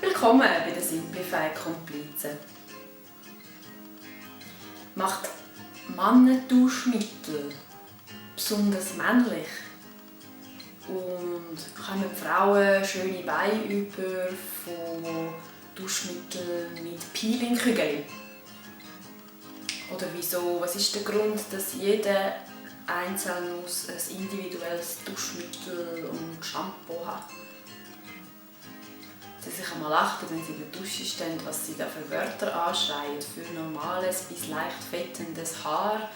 Willkommen bei den Simplified Komplizen. Macht Männerduschmittel besonders männlich? Und kommen die Frauen schöne Beine über von Duschmitteln mit Peeling-Kügeln? Oder wieso? Was ist der Grund, dass jeder einzeln muss ein individuelles Duschmittel und Shampoo hat? Sie sich einmal achten, wenn sie in der Dusche stehen, was sie da für Wörter anschreien. Für normales bis leicht fettendes Haar,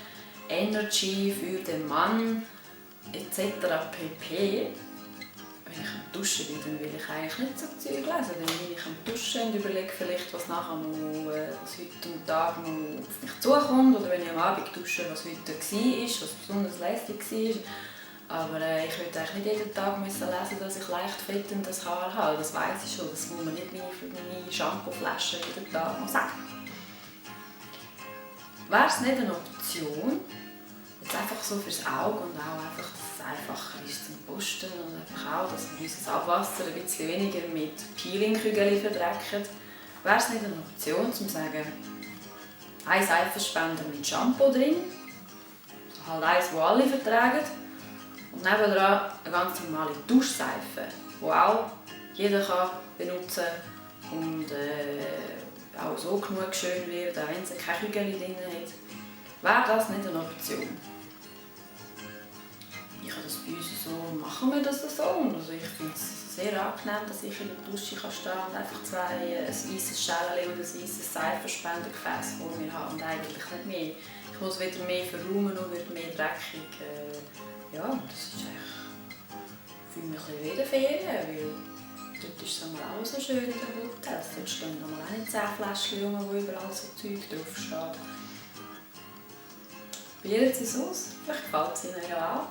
Energy für den Mann, etc. pp. Wenn ich am Duschen bin, dann will ich eigentlich nicht so Zeug lesen. Dann bin ich am Duschen und überlege vielleicht, was nachher noch, was heute am Tag noch auf mich zukommt. Oder wenn ich am Abend dusche, was heute war, was besonders lästig war. Aber ich würde eigentlich nicht jeden Tag lesen, dass ich leicht fettendes Haar habe. Das weiss ich schon. Das muss man nicht für meine Shampoo-Flasche jeden Tag noch sagen. Wäre es nicht eine Option, jetzt einfach so fürs Auge und auch einfach, dass es einfacher ist zum Posten und einfach auch, dass wir unser Abwasser ein bisschen weniger mit Peeling-Kügeln verdrecken, wäre es nicht eine Option, zu sagen, ein Seifenspender mit Shampoo drin, also halt eins, das alle vertragen, und nebenan eine ganz normale Duschseife, die auch jeder benutzen kann und auch so genug schön wird, auch wenn es keine Kügel drin hat. Wäre das nicht eine Option? Ich habe das bei uns so, machen wir das so. Also ich finde es sehr angenehm, dass ich in der Dusche stehen kann und einfach ein weißes Schälchen und ein weißes Seifenspendergefäß vor mir habe und eigentlich nicht mehr. Ich muss weder mehr verräumen noch wird mehr dreckig. Ja, das ist eigentlich, ich fühle mich ein bisschen wie in den Ferien, weil dort ist es auch so schön in den Hotels. Dort stehen auch nicht 10 Fläschchen rum, wo überall so Zeug draufsteht. Probieren Sie es aus, vielleicht gefällt es Ihnen ja auch.